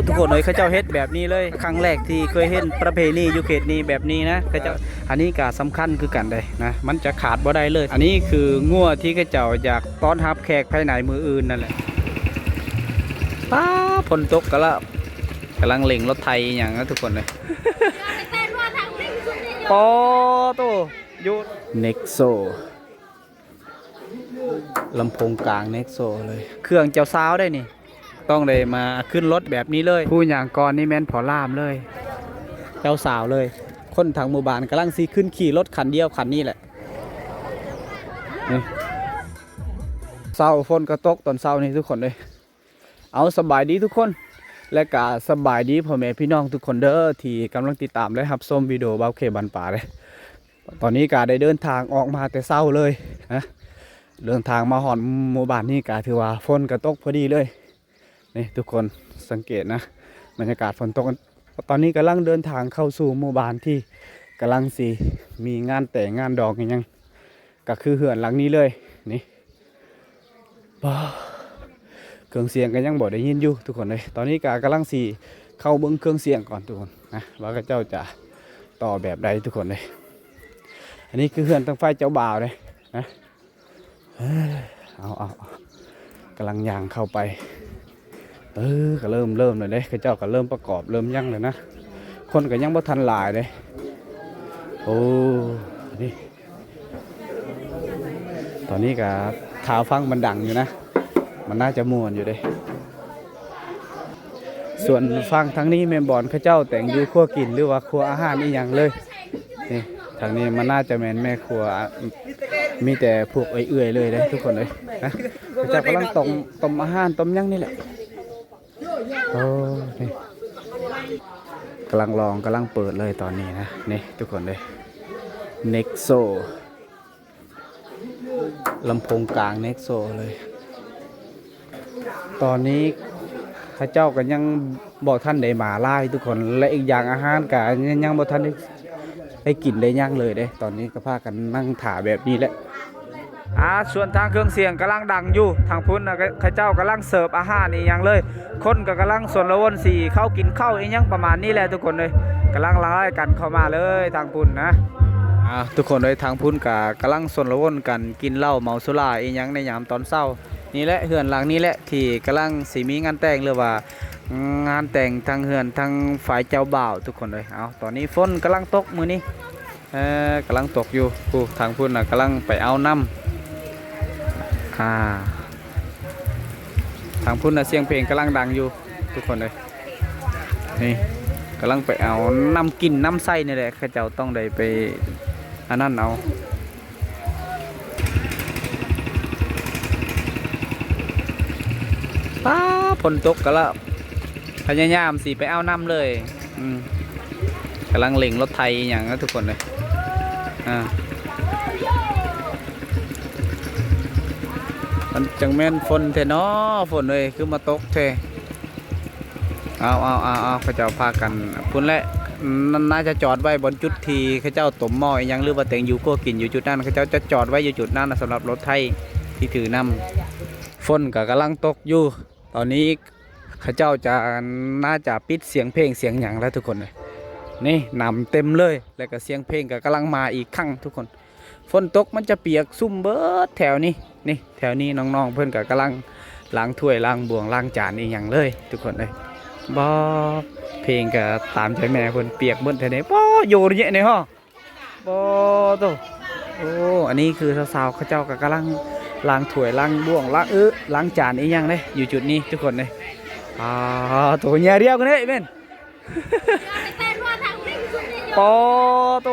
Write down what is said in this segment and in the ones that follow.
ທຸກຄົນເອີຍ ເຂົາເຈົ້າເຮັດແບບນີ້ເລີຍ. ຄັ້ງແລກທີ່ເຄີຍເຫັນປະເພນີຢູ່ເຂດນີ້ແບບນີ້ນະ ເຂົາເຈົ້າ. ອັນນີ້ກໍສຳຄັນຄືກັນເດ້ນະ ມັນຈະຂາດບໍ່ໄດ້ເລີຍ. ອັນນີ້ຄືງົວທີ່ເຂົາເຈົ້າຢາກຕ້ອນຮັບແຂກພາຍໃນມື້ອື່ນນັ້ນແຫຼະ. ປ້າ ຝົນຕົກກະລະ ກຳລັງເລັ່ງລົດໄຖອີ່ຫຍັງນະທຸກຄົນເອີຍ. ປາໂຕ ຢູ່ Nexo ລຳໂພງກາງ Nexo ເລີຍ. ເຄື່ອງເຈົ້າສາວໄດ໋ນີ້ ຕ້ອງໄດ້ມາຂຶ້ນລົດແບບນີ້ເລີຍ. ຜູ້ຍ່າງກ່ອນນີ້ແມ່ນພໍ່ຫຼາມເລີຍ ເຈົ້າສາວເລີຍ. ຄົນທັງໝູ່ບ້ານກຳລັງຊິຂຶ້ນຂີ່ລົດຄັນດຽວຄັນນີ້ແຫຼະ. ນີ້ ເຊົ້າ ຝົນກໍຕົກຕອນເຊົ້ານີ້ທຸກຄົນເອີຍ. ເອົາ ສະບາຍດີທຸກຄົນ ແລະກະສະບາຍດີພໍ່ແມ່ພີ່ນ້ອງທຸກຄົນເດີ ທີ່ກຳລັງຕິດຕາມ ແລະ ຮັບຊົມວິດີໂອບ່າວເຄບ້ານປ່າເດ້. ຕອນນີ້ກະໄດ້ເດີນທາງອອກມາແຕ່ເຊົ້າເລີຍນະ ເດີນທາງມາຮອດໝູ່ບ້ານນີ້ກະຖືວ່າຝົນກະຕົກພໍດີເລີຍ. ນີ້ທຸກຄົນສັງເກດນະ ບັນຍາກາດຝົນຕົກ. ຕອນນີ້ກຳລັງເດີນທາງເຂົ້າສູ່ໝູ່ບ້ານທີ່ກຳລັງຊິມີງານແຕ່ງງານດອງອີ່ຫຍັງ ກໍຄືເຮືອນຫຼັງນີ້ເລີຍນີ້. ປ້າ ເຄື່ອງສຽງກໍຍັງບໍ່ໄດ້ຍິນຢູ່ທຸກຄົນເອີຍ. ຕອນນີ້ກໍກຳລັງຊິເຂົ້າເບິ່ງເຄື່ອງສຽງກ່ອນທຸກຄົນນະ ວ່າເຂົາເຈົ້າຈະຕໍ່ແບບໃດທຸກຄົນເອີຍ. ອັນນີ້ຄືເຮືອນທາງຝ່າຍເຈົ້າບ່າວເດ້ນະ. ເອີ ເອົາ ເອົາ ເອົາ ກຳລັງຍ່າງເຂົ້າໄປ. ເອີ ກໍເລີ່ມ ເລີ່ມແລ້ວເດ້ ເຂົາເຈົ້າກໍເລີ່ມປະກອບ ເລີ່ມຫຍັງແລ້ວນະ. ຄົນກໍຍັງບໍ່ທັນຫຼາຍເດ້. ໂອ້ ນີ້ ຕອນນີ້ກໍຖ້າຟັງມັນດັງຢູ່ນະ ມັນໜ້າຈະມ່ວນຢູ່ເດ້. ສ່ວນຝັ່ງທາງນີ້ແມ່ນບ່ອນເຂົາເຈົ້າແຕ່ງຢູ່ຄົວກິນ ຫຼືວ່າຄົວອາຫານອີ່ຫຍັງເລີຍ. ນີ້ ທາງນີ້ມັນໜ້າຈະແມ່ນແມ່ຄົວ ມີແຕ່ພວກເອື້ອຍໆເລີຍເດ້ທຸກຄົນເອີຍນະ. ເຂົາເຈົ້າກຳລັງຕົ້ມ ຕົ້ມອາຫານ ຕົ້ມຫຍັງນີ້ແຫຼະ. ໂອ້ ນີ້ ກຳລັງລອງ ກຳລັງເປີດເລີຍຕອນນີ້ນະ. ນີ້ທຸກຄົນເອີຍ Nexo ລຳໂພງກາງ Nexo ເລີຍ. ຕອນນີ້ເຂົາເຈົ້າກໍຍັງບໍ່ທັນໄດ້ມາຫຼາຍທຸກຄົນ ແລະ ອີກຢ່າງອາຫານກໍຍັງ ຍັງບໍ່ທັນໄດ້ ໄດ້ກິນໄດ້ຫຍັງເລີຍເດ້. ຕອນນີ້ກໍພາກັນນັ່ງຖ້າແບບນີ້ແຫຼະ. ອ່າ ສ່ວນທາງເຄື່ອງສຽງກຳລັງດັງຢູ່ ທາງພຸ້ນນະ ເຂົາເຈົ້າກຳລັງເສີບອາຫານອີ່ຫຍັງເລີຍ. ຄົນກໍກຳລັງຊົນລະວົນຊິເຂົ້າກິນເຂົ້າອີ່ຫຍັງປະມານນີ້ແຫຼະທຸກຄົນເອີຍ. ກຳລັງລາຍກັນເຂົ້າມາເລີຍທາງພຸ້ນນະ. ອ່າ ທຸກຄົນເອີຍ ທາງພຸ້ນກໍກຳລັງຊົນລະວົນກັນກິນເຫຼົ້າເມົາສຸລາອີ່ຫຍັງໃນຍາມຕອນເຊົ້າ. ນີ້ແຫຼະ ເຮືອນຫຼັງນີ້ແຫຼະທີ່ກຳລັງຊິມີງານແຕ່ງ ຫຼືວ່າງານແຕ່ງທາງເຮືອນທາງຝ່າຍເຈົ້າບ່າວທຸກຄົນເອີຍ. ເອົາ ຕອນນີ້ຝົນກຳລັງຕົກມື້ນີ້. ເອີ ກຳລັງຕົກຢູ່ ຜູ້ທາງພຸ້ນນະກຳລັງໄປເອົານ້ຳ. ອ່າ ທາງພຸ້ນນະສຽງເພງກຳລັງດັງຢູ່ທຸກຄົນເອີຍ. ນີ້ ກຳລັງໄປເອົານ້ຳກິນນ້ຳໃຊ້ນີ້ແຫຼະ ເຂົາເຈົ້າຕ້ອງໄດ້ໄປອັນນັ້ນເອົາ. ປ້າ ຝົນຕົກກະລະ ພະຍາຍາມຊິໄປເອົານ້ຳເລີຍ. ອືມ ກຳລັງເລັ່ງລົດໄຖອີ່ຫຍັງນະທຸກຄົນເອີຍ. ອ່າ ມັນຈັ່ງແມ່ນຝົນແທ້ເນາະ ຝົນເອີຍ ຄືມາຕົກແທ້. ເອົາ ເອົາ ເອົາ ເຂົາເຈົ້າພາກັນພຸ້ນແຫຼະ ໜ- ໜ້າຈະຈອດໄວ້ບ່ອນຈຸດທີ່ເຂົາເຈົ້າຕົ້ມໝໍ້ອີ່ຫຍັງ ຫຼືວ່າແຕ່ງຢູ່ຄົວກິນຢູ່ຈຸດນັ້ນ ເຂົາເຈົ້າຈະຈອດໄວ້ຢູ່ຈຸດນັ້ນນະ ສຳລັບລົດໄຖທີ່ຖືນ້ຳ. ຝົນກໍກຳລັງຕົກຢູ່ ຕອນນີ້ເຂົາເຈົ້າຈະ ໜ້າຈະປິດສຽງເພງສຽງຫຍັງແລ້ວທຸກຄົນເອີຍ. ນີ້ ນ້ຳເຕັມເລີຍ ແລ້ວກໍສຽງເພງກໍກຳລັງມາອີກຄັ້ງທຸກຄົນ. ຝົນຕົກມັນຈະປຽກຊຸ່ມເບິດແຖວນີ້. ນີ້ ແຖວນີ້ນ້ອງໆເພິ່ນກໍກຳລັງລ້າງຖ້ວຍລ້າງບ່ວງລ້າງຈານອີ່ຫຍັງເລີຍທຸກຄົນເອີຍ. ບໍ່ ເພງກໍຕາມໃຈແມ່ເພິ່ນ ປຽກເບິດແຖວນີ້. ບໍ່ ໂຍນເຍະນີ້ເນາະ. ບໍ່ໂຕ. ໂອ້ ອັນນີ້ຄືສາວໆເຂົາເຈົ້າກໍກຳລັງລ້າງຖ້ວຍລ້າງບ່ວງ ລ້າງ ເອີ ລ້າງຈານອີ່ຫຍັງເດ້ ຢູ່ຈຸດນີ້ທຸກຄົນເດ້. ອ່າ ໂຕ ເຍດຽວກັນເດ້ແມ່ນ. ປາໂຕ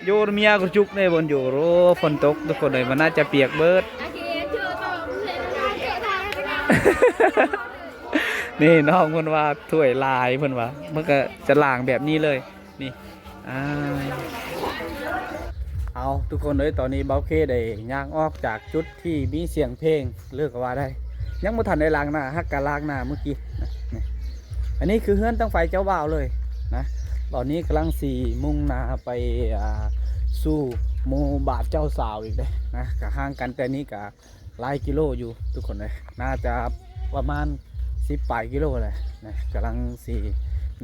ໂຍນເມຍກະຈຸກເດ້ ບ່ອນໂຍນ. ໂອ້ ຝົນຕົກທຸກຄົນເອີຍ ມັນໜ້າຈະປຽກເບິດ. ນີ້ນ້ອງເພິ່ນວ່າຖ້ວຍຫຼາຍ ເພິ່ນວ່າ ມັນກະຈະລ້າງແບບນີ້ເລີຍ. ນີ້ ອ່າ ເອົາ ທຸກຄົນເອີຍ ຕອນນີ້ບ່າວເຄໄດ້ຍ່າງອອກຈາກຈຸດທີ່ມີສຽງເພງ ເລີຍກໍວ່າໄດ້. ຍັງບໍ່ທັນໄດ້ລ້າງໜ້າ ຫາກະລ້າງໜ້າມື້ກີ້ນະ. ນີ້ ອັນນີ້ຄືເຮືອນທາງຝ່າຍເຈົ້າບ່າວເລີຍນະ. ຕອນນີ້ກຳລັງຊິມຸ່ງໜ້າໄປ ອ່າ ສູ່ໝູ່ບ້ານເຈົ້າສາວອີກເດ້ນະ. ກະຫ່າງກັນແຕ່ນີ້ກະ ຫຼາຍກິໂລຢູ່ທຸກຄົນເອີຍ ໜ້າຈະປະມານ ສິບປາຍກິໂລແຫຼະນະ. ກຳລັງຊິ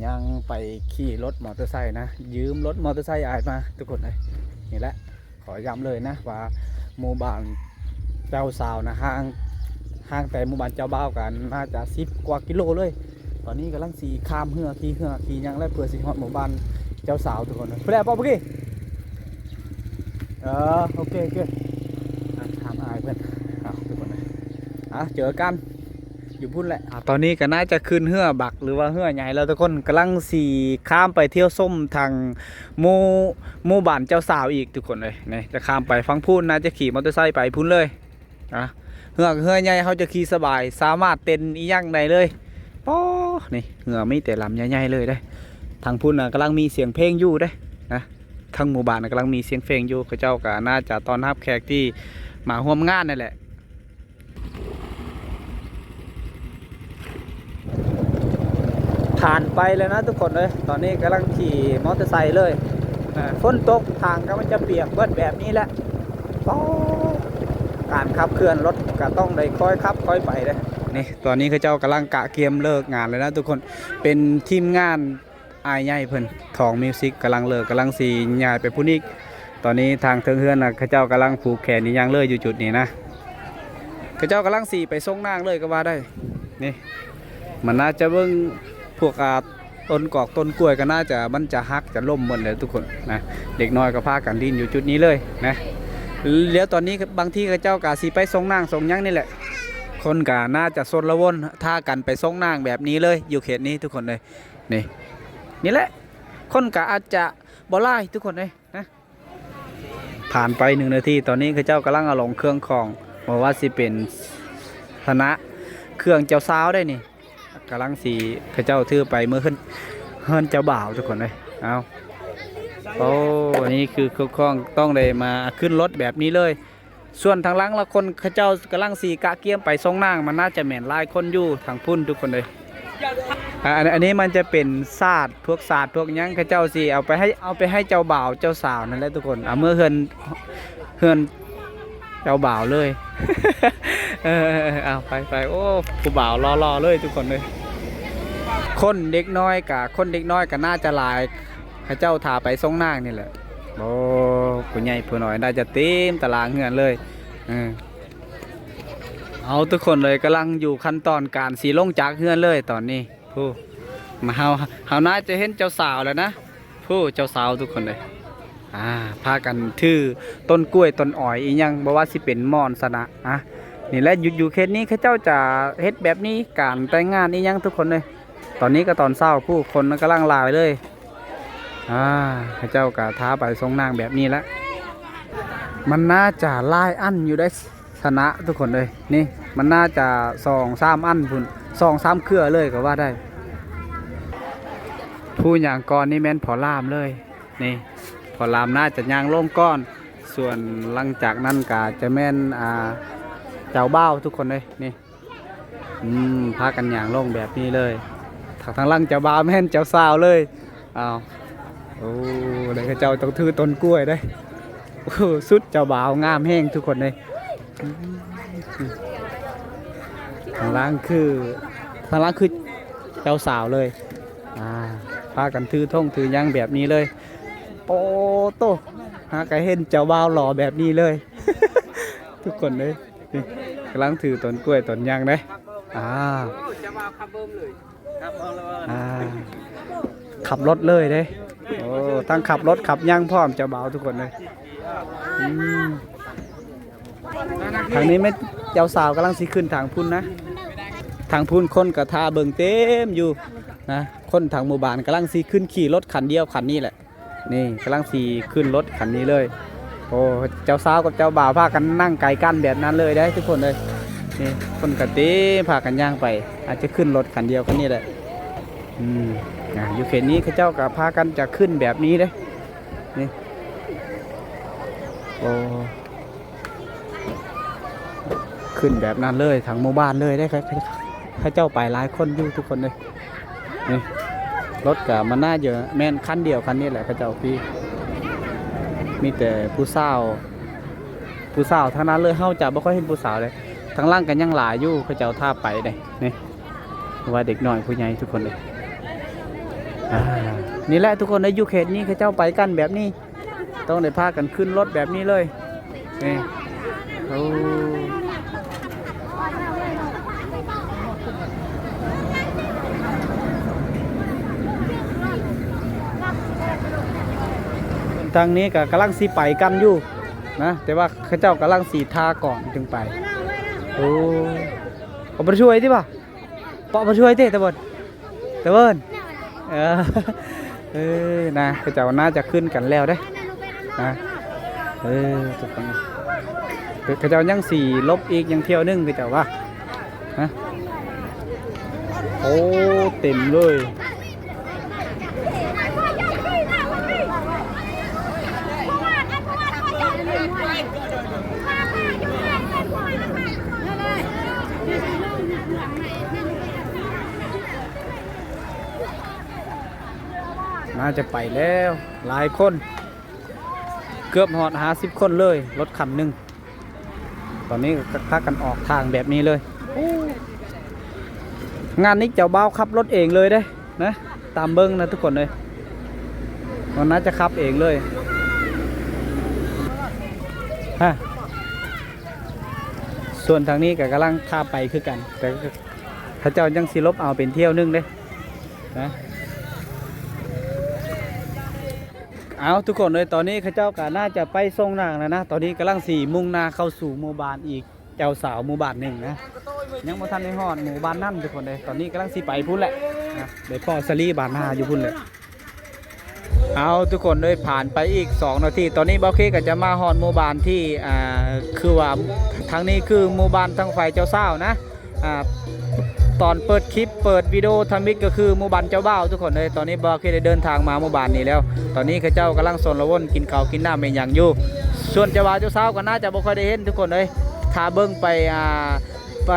ຍ່າງໄປຂີ່ລົດມໍເຕີໄຊນະ, ຢືມລົດມໍເຕີໄຊອ້າຍມາ ທຸກຄົນເອີຍ. ນີ້ແຫຼະ ຂໍຢ້ຳເລີຍນະວ່າໝູ່ບ້ານເຈົ້າສາວນະ ຫ່າງ ຫ່າງແຕ່ໝູ່ບ້ານເຈົ້າບ່າວກໍໜ້າຈະສິບກວ່າກິໂລເລີຍ. ຕອນນີ້ກຳລັງຊິຂ້າມເຮືອ ຂີ່ເຮືອຂີ່ຫຍັງແລ້ວ ເພື່ອຊິຮອດໝູ່ບ້ານເຈົ້າສາວ ທຸກຄົນເອີຍ. ພຸ້ນແຫຼະ ປ້ອມພຸ້ນກີ້. ເອີ ໂອເຄ ໂອເຄ ອ່ະ ຖາມອ້າຍເພິ່ນ. ເອົາ ທຸກຄົນເອີຍ ອ່ະ ເຈີກັນຢູ່ພຸ້ນແຫຼະ. ອ່ະ ຕອນນີ້ກໍໜ້າຈະຂຶ້ນເຮືອບັກ ຫຼືວ່າເຮືອໃຫຍ່ແລ້ວ ທຸກຄົນ. ກຳລັງຊິຂ້າມໄປທ່ຽວຊົມທາງໝູ່ ໝູ່ບ້ານເຈົ້າສາວອີກ ທຸກຄົນເອີຍ. ນີ້ຈະຂ້າມໄປຝັ່ງພຸ້ນ ໜ້າຈະຂີ່ມໍເຕີໄຊໄປພຸ້ນເລີຍ. ອ່ະ ເຮືອ ເຮືອໃຫຍ່ ເຮົາຈະຂີ່ສະບາຍ ສາມາດເຕັ້ນອີ່ຫຍັງໄດ້ເລີຍ. ໂອ້ ນີ້ເຮືອມີແຕ່ລຳໃຫຍ່ໆເລີຍເດ້. ທາງພຸ້ນນະກຳລັງມີສຽງເພງຢູ່ເດ້ນະ, ທາງໝູ່ບ້ານນະກຳລັງມີສຽງເພງຢູ່. ເຂົາເຈົ້າກໍໜ້າຈະຕ້ອນຮັບແຂກທີ່ມາຮ່ວມງານນັ້ນແຫຼະ. ຜ່ານໄປແລ້ວນະ ທຸກຄົນເອີຍ. ຕອນນີ້ກຳລັງຂີ່ມໍເຕີໄຊເລີຍ. ເອີ ຝົນຕົກ ທາງກໍມັນຈະປຽກເບິດແບບນີ້ແຫຼະ. ໂອ້ ການຂັບເຄື່ອນລົດກໍຕ້ອງໄດ້ຄ່ອຍຂັບຄ່ອຍໄປເດ້. ນີ້ ຕອນນີ້ເຂົາເຈົ້າກຳລັງກະກຽມເລີກງານແລ້ວນະ ທຸກຄົນ. ເປັນທີມງານອ້າຍໃຫຍ່ເພິ່ນ ທອງມິວສິກ ກຳລັງເລີກ ກຳລັງຊິຍ້າຍໄປພຸ້ນອີກ. ຕອນນີ້ທາງເທິງເຮືອນນະ ເຂົາເຈົ້າກຳລັງຜູກແຂນອີ່ຫຍັງເລີຍ ຢູ່ຈຸດນີ້ນະ. ເຂົາເຈົ້າກຳລັງຊິໄປສົ່ງນາງເລີຍກໍວ່າໄດ້. ນີ້ ມັນໜ້າຈະເບິ່ງພວກ ອ່າ ຕົ້ນກອກຕົ້ນກ້ວຍກໍໜ້າຈະ ມັນຈະຫັກຈະລົ້ມໝົດແລ້ວ ທຸກຄົນນະ. ເດັກນ້ອຍກໍພາກັນຫຼິ້ນຢູ່ຈຸດນີ້ເລີຍນະ. ແລ້ວຕອນນີ້ບາງທີເຂົາເຈົ້າກໍຊິໄປສົ່ງນາງສົ່ງຫຍັງນີ້ແຫຼະ. ຄົນກໍໜ້າຈະຊົນລະວົນ ພາກັນໄປສົ່ງນາງແບບນີ້ເລີຍ ຢູ່ເຂດນີ້ ທຸກຄົນເອີຍ. ນີ້ ນີ້ແຫຼະ ຄົນກໍອາດຈະບໍ່ຫຼາຍ ທຸກຄົນເອີຍນະ. ຜ່ານໄປໜຶ່ງນາທີ ຕອນນີ້ເຂົາເຈົ້າກຳລັງເອົາລົງເຄື່ອງຂອງ ບໍ່ວ່າຊິເປັນພາຫະນະ ເຄື່ອງເຈົ້າສາວໄດ້ນີ້ ກຳລັງຊິ ເຂົາເຈົ້າຖືໄປເມືອເຮືອນ ເຮືອນເຈົ້າບ່າວ ທຸກຄົນເອີຍ. ເອົາ ໂອ້ ນີ້ຄືເຄື່ອງຂອງ ຕ້ອງໄດ້ມາຂຶ້ນລົດແບບນີ້ເລີຍ. ສ່ວນທາງຫຼັງລະຄົນເຂົາເຈົ້າກຳລັງຊິກະກຽມໄປສົ່ງນາງ ມັນໜ້າຈະແມ່ນຫຼາຍຄົນຢູ່ທາງພຸ້ນ ທຸກຄົນເອີຍ. ອ່າ ອັນ ອັນນີ້ມັນຈະເປັນສາດ ພວກສາດພວກຫຍັງ ເຂົາເຈົ້າຊິເອົາໄປໃຫ້ ເອົາໄປໃຫ້ເຈົ້າບ່າວເຈົ້າສາວນັ້ນແຫຼະ ທຸກຄົນ. ເອົາເມືອເຮືອນ ເຮືອນເຈົ້າບ່າວເລີຍ. ເອີ ເອົາໄປ ໄປ. ໂອ້ ຜູ້ບ່າວຫຼໍ່ໆເລີຍ ທຸກຄົນເອີຍ. ຄົນເດັກນ້ອຍກະ ຄົນເດັກນ້ອຍກະໜ້າຈະຫຼາຍ ເຂົາເຈົ້າຖ້າໄປສົ່ງນາງນີ້ແຫຼະ. ໂອ້ ຜູ້ໃຫຍ່ຜູ້ນ້ອຍໜ້າຈະເຕັມຕາລາງເຮືອນເລີຍ. ເອີ ເອົາ ທຸກຄົນເອີຍ ກຳລັງຢູ່ຂັ້ນຕອນການຊິລົງຈາກເຮືອນເລີຍຕອນນີ້. ຜູ້ ມາ ເຮົາ ເຮົາໜ້າຈະເຫັນເຈົ້າສາວແລ້ວນະ. ຜູ້ ເຈົ້າສາວ ທຸກຄົນເອີຍ ອ່າ ພາກັນຖືຕົ້ນກ້ວຍຕົ້ນອ້ອຍອີ່ຫຍັງ ບໍ່ວ່າຊິເປັນໝອນຊະນະ. ອ່າ ນີ້ແຫຼະ ຢູ່ ຢູ່ເຂດນີ້ເຂົາເຈົ້າຈະເຮັດແບບນີ້ ການແຕ່ງງານອີ່ຫຍັງ ທຸກຄົນເອີຍ. ຕອນນີ້ກໍຕອນເຊົ້າ ຜູ້ຄົນມັນກຳລັງຫຼາຍເລີຍ. ອ່າ ເຂົາເຈົ້າກໍຖ້າໄປສົ່ງນາງແບບນີ້ແຫຼະ. ມັນໜ້າຈະຫຼາຍອັນຢູ່ໄດ໋ຊະນະ ທຸກຄົນເອີຍ. ນີ້ ມັນໜ້າຈະສອງສາມອັນພຸ້ນ ສອງສາມເຄືອເລີຍກໍວ່າໄດ້. ຜູ້ຍ່າງກ່ອນນີ້ແມ່ນພໍ່ລາມເລີຍ. ນີ້ ພໍ່ລາມໜ້າຈະຍ່າງລົງກ່ອນ. ສ່ວນຫຼັງຈາກນັ້ນກໍຈະແມ່ນ ອ່າ ເຈົ້າບ່າວ ທຸກຄົນເອີຍ. ນີ້ ອືມ ພາກັນຍ່າງລົງແບບນີ້ເລີຍ. ທາງ ທາງຫຼັງເຈົ້າບ່າວແມ່ນເຈົ້າສາວເລີຍ. ອ້າວ ໂອ້ ແລ້ວເຂົາເຈົ້າຕ້ອງຖືຕົ້ນກ້ວຍເດ້. ໂອ້ ຊຸດເຈົ້າບ່າວງາມແຮງ ທຸກຄົນເອີຍ. ທາງຫຼັງຄື ທາງຫຼັງຄືເຈົ້າສາວເລີຍ. ອ່າ ພາກັນຖືຖົງຖືຫຍັງແບບນີ້ເລີຍ. ໂອ້ໂຕ ຫາກະເຫັນເຈົ້າບ່າວຫຼໍ່ແບບນີ້ເລີຍ ທຸກຄົນເອີຍ. ນີ້ ກຳລັງຖືຕົ້ນກ້ວຍຕົ້ນຫຍັງເດ້. ອ່າ ອ່າ ຂັບລົດເລີຍເດ້. ໂອ້ ທັງຂັບລົດຂັບຫຍັງພ້ອມ ເຈົ້າບ່າວ ທຸກຄົນເອີຍ. ອືມ ທາງນີ້ແມ່ນເຈົ້າສາວກຳລັງຊິຂຶ້ນທາງພຸ້ນນະ. ທາງພຸ້ນຄົນກໍຖ້າເບິ່ງເຕັມຢູ່ນະ. ຄົນທັງໝູ່ບ້ານກຳລັງຊິຂຶ້ນຂີ່ລົດຄັນດຽວຄັນນີ້ແຫຼະ. ນີ້ ກຳລັງຊິຂຶ້ນລົດຄັນນີ້ເລີຍ. ໂອ້ ເຈົ້າສາວກັບເຈົ້າບ່າວພາກັນນັ່ງໃກ້ກັນແບບນັ້ນເລີຍເດ້ ທຸກຄົນເອີຍ. ນີ້ ຄົນກະເຕັມ ພາກັນຍ່າງໄປ ອາດຈະຂຶ້ນລົດຄັນດຽວຄັນນີ້ແຫຼະ. ອືມ ອ່າ ຢູ່ເຂດນີ້ເຂົາເຈົ້າກະພາກັນຈະຂຶ້ນແບບນີ້ເດ້. ນີ້ ໂອ້ ຂຶ້ນແບບນັ້ນເລີຍ ທັງໝູ່ບ້ານເລີຍເດ້. ເຂົາ ເຂົາ ເຂົາເຈົ້າໄປຫຼາຍຄົນຢູ່ ທຸກຄົນເອີຍ. ນີ້ ລົດກະມັນໜ້າຈະແມ່ນຄັນດຽວຄັນນີ້ແຫຼະ ເຂົາເຈົ້າຂີ່. ມີແຕ່ຜູ້ສາວ ຜູ້ສາວທັງນັ້ນເລີຍ. ເຮົາຈະບໍ່ຄ່ອຍເຫັນຜູ້ສາວເລີຍ. ທາງຫຼັງກໍຍັງຫຼາຍຢູ່ ເຂົາເຈົ້າຖ້າໄປເດ້. ນີ້ ວ່າເດັກນ້ອຍຜູ້ໃຫຍ່ທຸກຄົນເລີຍ. ອ່າ ນີ້ແຫຼະທຸກຄົນເອີຍ ຢູ່ເຂດນີ້ເຂົາເຈົ້າໄປກັນແບບນີ້ ຕ້ອງໄດ້ພາກັນຂຶ້ນລົດແບບນີ້ເລີຍ. ນີ້ ໂອ້ ທາງນີ້ກໍກຳລັງຊິໄປກັນຢູ່ນະ ແຕ່ວ່າເຂົາເຈົ້າກຳລັງຊິທາກ່ອນຈຶ່ງໄປ. ໂອ້ ເອົາໄປຊ່ວຍຕິວ່າ ເປາະມາຊ່ວຍເດ້ຕາເບິ່ນ ຕາເບິ່ນ. ເອີ ເອີ ນະ ເຂົາເຈົ້າໜ້າຈະຂຶ້ນກັນແລ້ວເດ້ນະ. ເອີ ທຸກຄົນ ເຂົາເຈົ້າຍັງຊິຫຼົບອີກຍັງຖ້ຽວໜຶ່ງ ເຂົາເຈົ້າວ່າ ຮະ. ໂອ້ ເຕັມເລີຍ. ໜ້າຈະໄປແລ້ວ ຫຼາຍຄົນ ເກືອບຮອດຫ້າສິບຄົນເລີຍ ລົດຄັນໜຶ່ງ. ຕອນນີ້ກໍພາກັນອອກທາງແບບນີ້ເລີຍ. ໂອ້ ງານນີ້ເຈົ້າບ່າວຂັບລົດເອງເລີຍເດ້ນະ ຕາມເບິ່ງນະທຸກຄົນເອີຍ ມັນໜ້າຈະຂັບເອງເລີຍ. ຮະ ສ່ວນທາງນີ້ກໍກຳລັງພາໄປຄືກັນ ແຕ່ເຂົາເຈົ້າຍັງຊິຫຼົບເອົາເປັນຖ້ຽວໜຶ່ງເດ້ນະ. ເອົາ ທຸກຄົນເອີຍ ຕອນນີ້ເຂົາເຈົ້າກໍໜ້າຈະໄປສົ່ງນາງແລ້ວນະ. ຕອນນີ້ກຳລັງຊິມຸ່ງໜ້າເຂົ້າສູ່ໝູ່ບ້ານອີກ ເຈົ້າສາວໝູ່ບ້ານໜຶ່ງນະ ຍັງບໍ່ທັນໄດ້ຮອດໝູ່ບ້ານນັ້ນທຸກຄົນເອີຍ. ຕອນນີ້ກຳລັງຊິໄປພຸ້ນແຫຼະນະ ໄດ້ພໍ້ສາລີບ້ານນາຢູ່ພຸ້ນແຫຼະ. ເອົາ ທຸກຄົນເອີຍ ຜ່ານໄປອີກສອງນາທີ ຕອນນີ້ບ່າວເຄກໍຈະມາຮອດໝູ່ບ້ານທີ່ ອ່າ ຄືວ່າທາງນີ້ຄືໝູ່ບ້ານທາງຝ່າຍເຈົ້າສາວນະ. ອ່າ ຕອນເປີດຄລິບ ເປີດວິດີໂອທຳອິດກໍຄືໝູ່ບ້ານເຈົ້າບ່າວ ທຸກຄົນເອີຍ. ຕອນນີ້ບ່າວເຄໄດ້ເດີນທາງມາໝູ່ບ້ານນີ້ແລ້ວ ຕອນນີ້ເຂົາເຈົ້າກຳລັງຊົນລະວົນກິນເຂົ້າກິນນ້ຳອີ່ຫຍັງຢູ່. ສ່ວນເຈົ້າບ່າວເຈົ້າສາວກໍໜ້າຈະບໍ່ຄ່ອຍໄດ້ເຫັນທຸກຄົນເອີຍ ຖ້າເບິ່ງໄປ ອ່າ ໄປ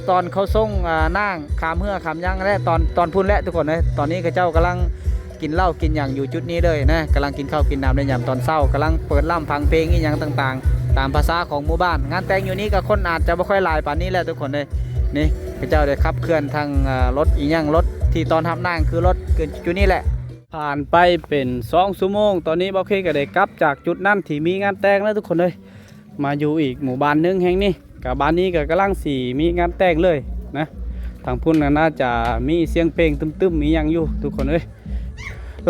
ຕອນເຂົາສົ່ງ ອ່າ ນາງຂ້າມເຮືອຂ້າມຫຍັງແຫຼະ ຕອນ ຕອນພຸ້ນແຫຼະທຸກຄົນເອີຍ. ຕອນນີ້ເຂົາເຈົ້າກຳລັງ ກິນເຫຼົ້າກິນຫຍັງຢູ່ຈຸດນີ້ເລີຍນະ ກຳລັງກິນເຂົ້າກິນນ້ຳໃນຍາມຕອນເຊົ້າ ກຳລັງເປີດລຳຟັງເພງອີ່ຫຍັງຕ່າງໆ ຕາມພາສາຂອງໝູ່ບ້ານ. ງານແຕ່ງຢູ່ນີ້ກໍຄົນອາດຈະບໍ່ຄ່ອຍຫຼາຍປານນີ້ແຫຼະທຸກຄົນເດ້. ນີ້ເຂົາເຈົ້າໄດ້ຂັບເຄື່ອນທັງ ເອີ ລົດອີ່ຫຍັງ ລົດທີ່ຕ້ອນຮັບນາງ ຄືລົດຢູ່ນີ້ແຫຼະ. ຜ່ານໄປເປັນສອງຊົ່ວໂມງ ຕອນນີ້ບ່າວເຄກໍໄດ້ກັບຈາກຈຸດນັ້ນທີ່ມີງານແຕ່ງແລ້ວທຸກຄົນເອີຍ. ມາຢູ່ອີກໝູ່ບ້ານໜຶ່ງແຫ່ງນີ້ ກະບ້ານນີ້ກະກຳລັງຊິມີງານແຕ່ງເລີຍນະ. ທາງພຸ້ນນະໜ້າຈະມີສຽງເພງຕຶ້ມໆອີ່ຫຍັງຢູ່ທຸກຄົນເອີຍ.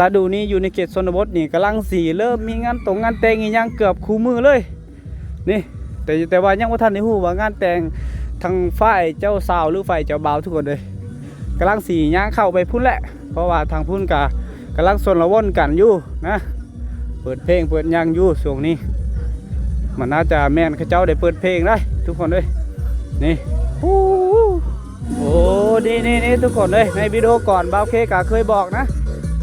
ລະດູນີ້ຢູ່ໃນເຂດຊົນນະບົດນີ້ກຳລັງຊິເລີ່ມມີງານຕົງງານແຕ່ງອີ່ຫຍັງເກືອບຄູ່ມື້ເລີຍນີ້. ແຕ່ ແຕ່ວ່າຍັງບໍ່ທັນໄດ້ຮູ້ວ່າງານແຕ່ງທາງຝ່າຍເຈົ້າສາວ ຫຼື ຝ່າຍເຈົ້າບ່າວທຸກຄົນເອີຍ. ກຳລັງຊິຍ່າງເຂົ້າໄປພຸ້ນແຫຼະ ເພາະວ່າທາງພຸ້ນກະກຳລັງຊົນລະວົນກັນຢູ່ນະ ເປີດເພງເປີດຫຍັງຢູ່ຊ່ວງນີ້. ມັນໜ້າຈະແມ່ນເຂົາເຈົ້າໄດ້ເປີດເພງໄດ໋ທຸກຄົນເອີຍ. ນີ້ ໂອ້ ນີ້ໆໆ ທຸກຄົນເອີຍ ໃນວິດີໂອກ່ອນບ່າວເຄກະເຄີຍບອກນະ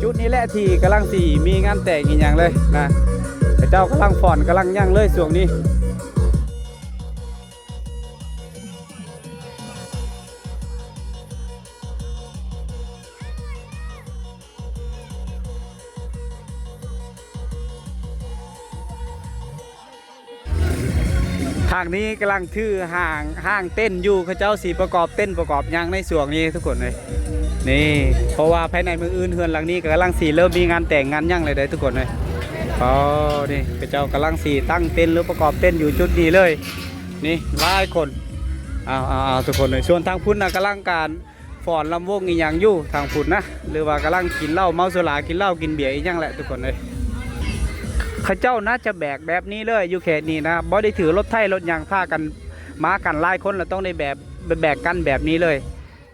ຈຸດນີ້ແຫຼະທີ່ກຳລັງຊິມີງານແຕ່ງອີ່ຫຍັງເລີຍນະ. ເຂົາເຈົ້າກຳລັງຟ້ອນກຳລັງຫຍັງເລີຍຊ່ວງນີ້. ທາງນີ້ກຳລັງຖືຫ້າງ ຫ້າງເຕັນຢູ່ ເຂົາເຈົ້າຊິປະກອບເຕັນປະກອບຫຍັງໃນຊ່ວງນີ້ທຸກຄົນເອີຍ. ນີ້ ເພາະວ່າພາຍໃນມື້ອື່ນເຮືອນຫຼັງນີ້ກໍກຳລັງຊິເລີ່ມມີງານແຕ່ງງານຫຍັງແລ້ວເດ້ທຸກຄົນເອີຍ. ອໍ ນີ້ເຂົາເຈົ້າກຳລັງຊິຕັ້ງເຕັນ ຫຼື ປະກອບເຕັນຢູ່ຈຸດນີ້ເລີຍ. ນີ້ຫຼາຍຄົນ ເອົາໆໆ ທຸກຄົນເອີຍ. ສ່ວນທາງພຸ້ນນະກຳລັງການຟ້ອນລຳວົງອີ່ຫຍັງຢູ່ທາງພຸ້ນນະ ຫຼືວ່າກຳລັງກິນເຫຼົ້າເມົາສຸລາ ກິນເຫຼົ້າກິນເບຍອີ່ຫຍັງແຫຼະທຸກຄົນເອີຍ. ເຂົາເຈົ້າໜ້າຈະແບກແບບນີ້ເລີຍ ຢູ່ເຂດນີ້ນະ ບໍ່ໄດ້ຖືລົດໄຖລົດຫຍັງ ພາກັນມາກັນຫຼາຍຄົນ ແລ້ວຕ້ອງໄດ້ແບກ ແບກກັນແບບນີ້ເລີຍ.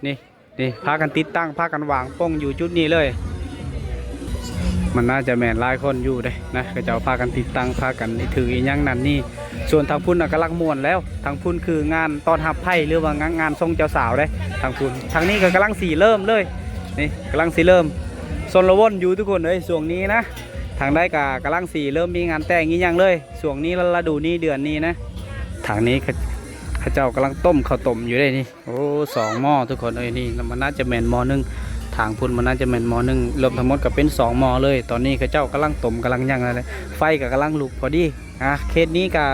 ນີ້ ນີ້ ພາກັນຕິດຕັ້ງ ພາກັນວາງປົງຢູ່ຈຸດນີ້ເລີຍ. ມັນໜ້າຈະແມ່ນຫຼາຍຄົນຢູ່ເດ້ນະ ເຂົາເຈົ້າພາກັນຕິດຕັ້ງ ພາກັນຖືອີ່ຫຍັງນັ້ນນີ້. ສ່ວນທາງພຸ້ນນະກຳລັງມ່ວນແລ້ວ ທາງພຸ້ນຄືງານຕ້ອນຮັບໃພ້ ຫຼືວ່າງານ ງານສົ່ງເຈົ້າສາວເດ້ ທາງພຸ້ນ. ທາງນີ້ກໍກຳລັງຊິເລີ່ມເລີຍ ນີ້ກຳລັງຊິເລີ່ມ ຊົນລະວົນຢູ່ທຸກຄົນເອີຍ ຊ່ວງນີ້ນະ. ທາງໃດກໍກຳລັງຊິເລີ່ມມີງານແຕ່ງອີ່ຫຍັງເລີຍ ຊ່ວງນີ້ລະດູນີ້ເດືອນນີ້ນະ. ທາງນີ້ເຂົາ ເຂົາເຈົ້າກຳລັງຕົ້ມເຂົ້າຕົ້ມຢູ່ເດ້ນີ້. ໂອ້ ສອງໝໍ້ທຸກຄົນເອີຍ ນີ້ມັນໜ້າຈະແມ່ນໝໍ້ໜຶ່ງ ທາງພຸ້ນມັນໜ້າຈະແມ່ນໝໍ້ໜຶ່ງ ລວມທັງໝົດກໍເປັນສອງໝໍ້ເລີຍ. ຕອນນີ້ເຂົາເຈົ້າກຳລັງຕົ້ມກຳລັງຫຍັງນັ້ນແຫຼະ ໄຟກໍກຳລັງລຸກພໍດີ. ອ່າ ເຂດນີ້ກໍ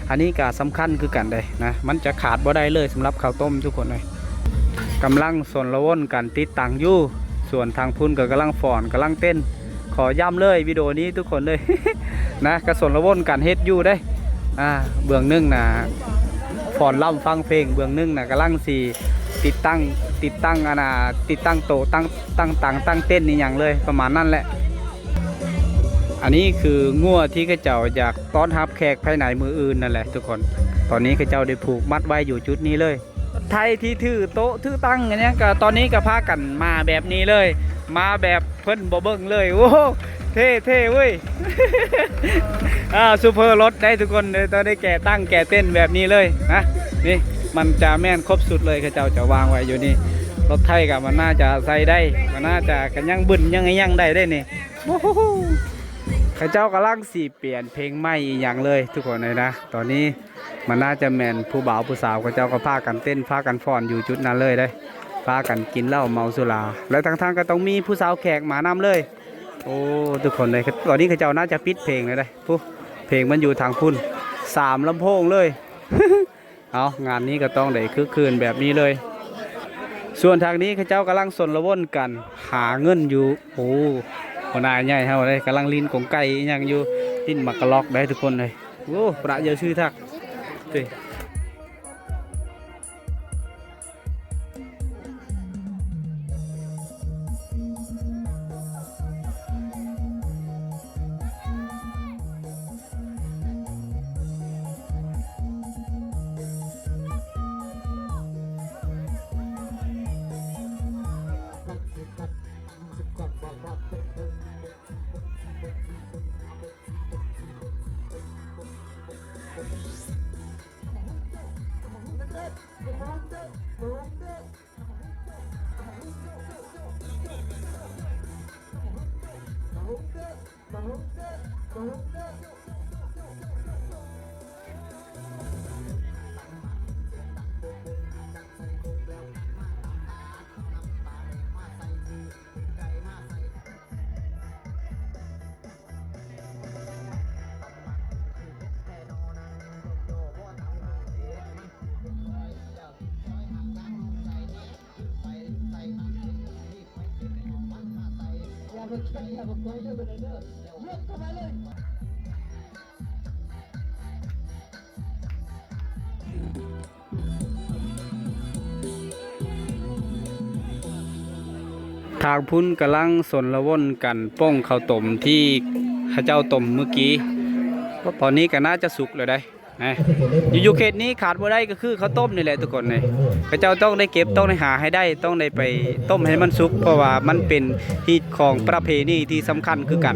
ອັນນີ້ກໍສຳຄັນຄືກັນເດ້ນະ ມັນຈະຂາດບໍ່ໄດ້ເລີຍສຳລັບເຂົ້າຕົ້ມທຸກຄົນເອີຍ. ກຳລັງສົນລະວົນກັນຕິດຕັ້ງຢູ່ ສ່ວນທາງພຸ້ນກໍກຳລັງຟ້ອນ ກຳລັງເຕັ້ນ. ຂໍຢ້ຳເລີຍ ວິດີໂອນີ້ທຸກຄົນເລີຍ ນະ ກໍສົນລະວົນກັນເຮັດຢູ່ເດ້. ອ່າ ເບື້ອງໜຶ່ງນະຟ້ອນລຳຟັງເພງ ເບື້ອງໜຶ່ງນະກຳລັງຊິຕິດຕັ້ງ ຕິດຕັ້ງອັນນ່າ ຕິດຕັ້ງໂຕະ ຕັ້ງ ຕັ້ງຕັ່ງ ຕັ້ງເຕັ້ນອີ່ຫຍັງເລີຍ ປະມານນັ້ນແຫຼະ. ອັນນີ້ຄືງົວທີ່ເຂົາເຈົ້າຢາກຕ້ອນຮັບແຂກພາຍໃນມື້ອື່ນນັ້ນແຫຼະທຸກຄົນ. ຕອນນີ້ເຂົາເຈົ້າໄດ້ຜູກມັດໄວ້ຢູ່ຈຸດນີ້ເລີຍ. ໄທທີ່ຖືໂຕະຖືຕັ່ງອັນຫຍັງກໍ ຕອນນີ້ກໍພາກັນມາແບບນີ້ເລີຍ ມາແບບເພິ່ນບໍ່ເບິ່ງເລີຍ. ໂອ້ ເທ່ໆເວີ້ຍ ອ່າ ຊູເພີລົດໄດ້ທຸກຄົນເດີ. ຕອນນີ້ແກ່ຕັ້ງແກ່ເຕັ້ນແບບນີ້ເລີຍນະ. ນີ້ມັນຈະແມ່ນຄົບຊຸດເລີຍ ເຂົາເຈົ້າຈະວາງໄວ້ຢູ່ນີ້. ລົດໄຖກໍມັນໜ້າຈະໃຊ້ໄດ້ ມັນໜ້າຈະ ກໍຍັງບຶ້ນຍັງອີ່ຫຍັງໄດ້ເດ້ນີ້. ໂອ້ໂຫ ເຂົາເຈົ້າກຳລັງຊິປ່ຽນເພງໃໝ່ອີ່ຫຍັງເລີຍທຸກຄົນເລີຍນະ ຕອນນີ້. ມັນໜ້າຈະແມ່ນຜູ້ບ່າວຜູ້ສາວ ເຂົາເຈົ້າກໍພາກັນເຕັ້ນ ພາກັນຟ້ອນຢູ່ຈຸດນັ້ນເລີຍເດ້ ພາກັນກິນເຫຼົ້າເມົາສຸລາ ແລະທັງໆກໍຕ້ອງມີຜູ້ສາວແຂກມານຳເລີຍ. ໂອ້ ທຸກຄົນເລີຍ ຕອນນີ້ເຂົາເຈົ້າໜ້າຈະປິດເພງແລ້ວເດ້ ພຸ້ນ ເພງມັນຢູ່ທາງພຸ້ນ ສາມລຳໂພງເລີຍ. ເອົາ ງານນີ້ກໍຕ້ອງໄດ້ຄຶກຄື້ນແບບນີ້ເລີຍ. ສ່ວນທາງນີ້ເຂົາເຈົ້າກຳລັງສົນລະວົນກັນຫາເງິນຢູ່. ໂອ້ ຫົວໜ້າໃຫຍ່ເຮົາເດ້ ກຳລັງຫຼິ້ນກົງໄກ່ອີ່ຫຍັງຢູ່ ຫຼິ້ນໝາກກະລັອກໄດ້ທຸກຄົນເລີຍ. ໂອ້ ປະເຢີຊື່ທັກເດ້. ທາງພຸ້ນກຳລັງສົນລະວົນກັນປ້ອງເຂົ້າຕົ້ມທີ່ເຂົາເຈົ້າຕົ້ມມື້ກີ້ ຕອນນີ້ກໍໜ້າຈະສຸກແລ້ວເດ້. ນະ ຢູ່ ຢູ່ເຂດນີ້ຂາດບໍ່ໄດ້ກໍຄືເຂົ້າຕົ້ມນີ້ແຫຼະທຸກຄົນເອີຍ. ເຂົາເຈົ້າຕ້ອງໄດ້ເກັບ ຕ້ອງໄດ້ຫາໃຫ້ໄດ້ ຕ້ອງໄດ້ໄປຕົ້ມໃຫ້ມັນສຸກ ເພາະວ່າມັນເປັນຮີດຄອງປະເພນີທີ່ສຳຄັນຄືກັນ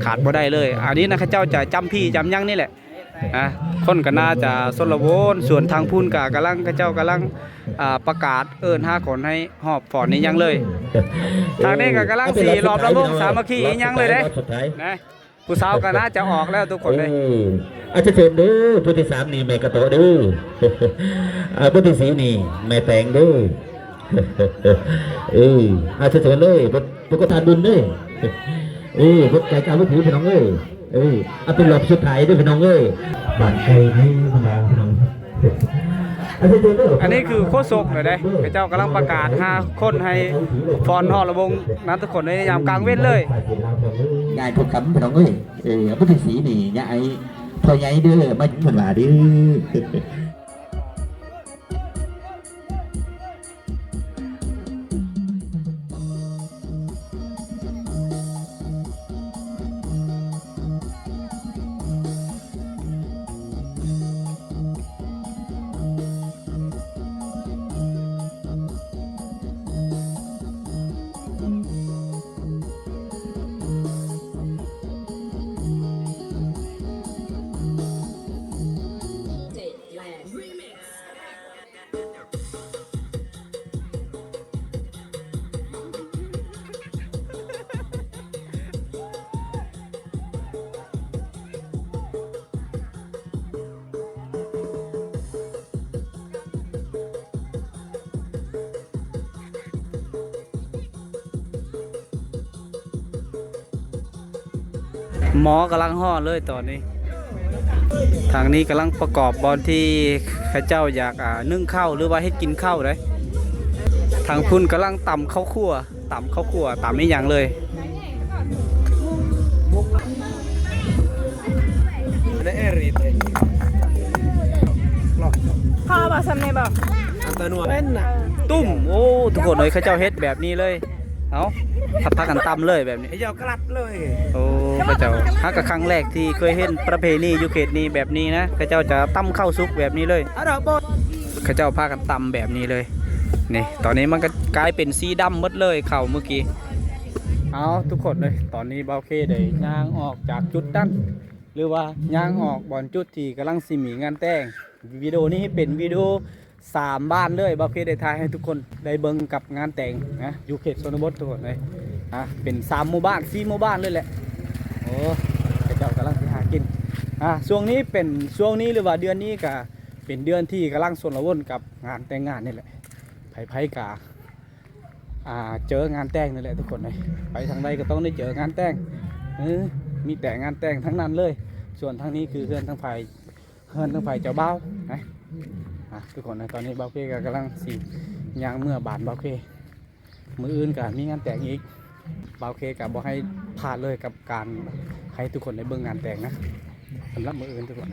ຂາດບໍ່ໄດ້ເລີຍ. ອັນນີ້ນະ ເຂົາເຈົ້າຈະຈຳພີ້ຈຳຫຍັງນີ້ແຫຼະ ນະ ຄົນກໍໜ້າຈະຊົນລະວົນ ສ່ວນທາງພຸ້ນກໍກຳລັງ ເຂົາເຈົ້າກຳລັງ ອ່າ ປະກາດເອີ້ນຫາຄົນໃຫ້ຮອບຟ້ອນນີ້ຫຍັງເລີຍ. ທາງນີ້ກໍກຳລັງຊິລອບລຳວົງສາມັກຄີອີ່ຫຍັງເລີຍເດ້ ນະ. ຜູ້ສາວກໍໜ້າຈະອອກແລ້ວທຸກຄົນເດ້. ເອີ ອາ ເຊີນເດີ ຜູ້ທີສາມນີ້ແມ່ກະໂຕະເດີ ອາ ຜູ້ທີສີ່ນີ້ແມ່ແຕງເດີ ເອີ ອາ ເຊີນເດີ ບໍ່ ບໍ່ກໍທານບຸນເດີ ເອີ ບໍ່ໄກກາບໍ່ຖືພີ່ນ້ອງເອີຍ ເອີ ອາ ເປັນລອບສຸດທ້າຍເດີພີ່ນ້ອງເອີຍ ບ້ານໄກເດີບັນດາພີ່ນ້ອງ. ອັນນີ້ຄືໂຄສົກເລີຍເດ້ ເຂົາເຈົ້າກຳລັງປະກາດຫາຄົນໃຫ້ຟ້ອນຮອດລະວົງນະທຸກຄົນ ໃນຍາມກາງເວັນເລີຍ. ຍາຍພວກຄຳພີ່ນ້ອງເອີຍ ເອີ ຜູ້ທີສີ່ນີ້ຍາຍພໍ່ໃຫຍ່ເດີ ມາເພິ່ນວ່າເດີ. ໝໍກຳລັງຮ້ອນເລີຍຕອນນີ້. ທາງນີ້ກຳລັງປະກອບບ່ອນທີ່ເຂົາເຈົ້າຢາກ ອ່າ ໜຶ້ງເຂົ້າ ຫຼືວ່າເຮັດກິນເຂົ້າເດ້. ທາງພຸ້ນກຳລັງຕຳເຂົ້າຂົ້ວ ຕຳເຂົ້າຂົ້ວ ຕຳອີ່ຫຍັງເລີຍ. ພໍບໍ່ ສ່ຳນີ້ບໍ່? ຕຸ້ມ. ໂອ້ ທຸກຄົນເອີຍ ເຂົາເຈົ້າເຮັດແບບນີ້ເລີຍ. ເອົາ ພາກັນຕຳເລີຍແບບນີ້. ເຂົາເຈົ້າກະລັດເລີຍ. ໂອ້ ເຂົາເຈົ້າ ຫາກະຄັ້ງແລກທີ່ເຄີຍເຫັນປະເພນີຢູ່ເຂດນີ້ແບບນີ້ນະ. ເຂົາເຈົ້າຈະຕຳເຂົ້າສຸກແບບນີ້ເລີຍ. ເຂົາເຈົ້າພາກັນຕຳແບບນີ້ເລີຍ. ນີ້ ຕອນນີ້ມັນກະກາຍເປັນສີດຳໝົດເລີຍ ເຂົ້າມື້ກີ້. ເອົາ ທຸກຄົນເອີຍ ຕອນນີ້ບ່າວເຄໄດ້ຍ່າງອອກຈາກຈຸດນັ້ນ ຫຼືວ່າຍ່າງອອກບ່ອນຈຸດທີ່ກຳລັງຊິມີງານແຕ່ງ. ວິດີໂອນີ້ເປັນວິດີໂອສາມບ້ານເລີຍ ບ່າວເຄໄດ້ຖ່າຍໃຫ້ທຸກຄົນໄດ້ເບິ່ງກັບງານແຕ່ງນະ ຢູ່ເຂດຊົນນະບົດ ທຸກຄົນເອີຍ. ອ່າ ເປັນສາມໝູ່ບ້ານ ສີ່ໝູ່ບ້ານເລີຍແຫຼະ. ໂອ້ ເຂົາເຈົ້າກຳລັງຊິຫາກິນ. ອ່າ ຊ່ວງນີ້ເປັນ ຊ່ວງນີ້ ຫຼືວ່າເດືອນນີ້ກະເປັນເດືອນທີ່ກຳລັງຊົນລະວົນກັບງານແຕ່ງງານນີ້ແຫຼະ. ໃຜໆກະ ອ່າ ເຈີງານແຕ່ງນີ້ແຫຼະທຸກຄົນເອີຍ. ໄປທາງໃດກະຕ້ອງໄດ້ເຈີງານແຕ່ງ. ເອີ ມີແຕ່ງານແຕ່ງທັງນັ້ນເລີຍ. ສ່ວນທາງນີ້ຄືເຮືອນທາງຝ່າຍ ເຮືອນທາງຝ່າຍເຈົ້າບ່າວນະ. ອ່າ ທຸກຄົນເອີຍ ຕອນນີ້ບ່າວເຄກະກຳລັງຊິຍ່າງເມືອບ້ານບ່າວເຄ. ມື້ອື່ນກະມີງານແຕ່ງອີກ. ບ່າວເຄກະບໍ່ໃຫ້ພາດເລີຍກັບການໃຫ້ທຸກຄົນໄດ້ເບິ່ງງານແຕ່ງນະ ສຳລັບມື້ອື່ນທຸກຄົນ.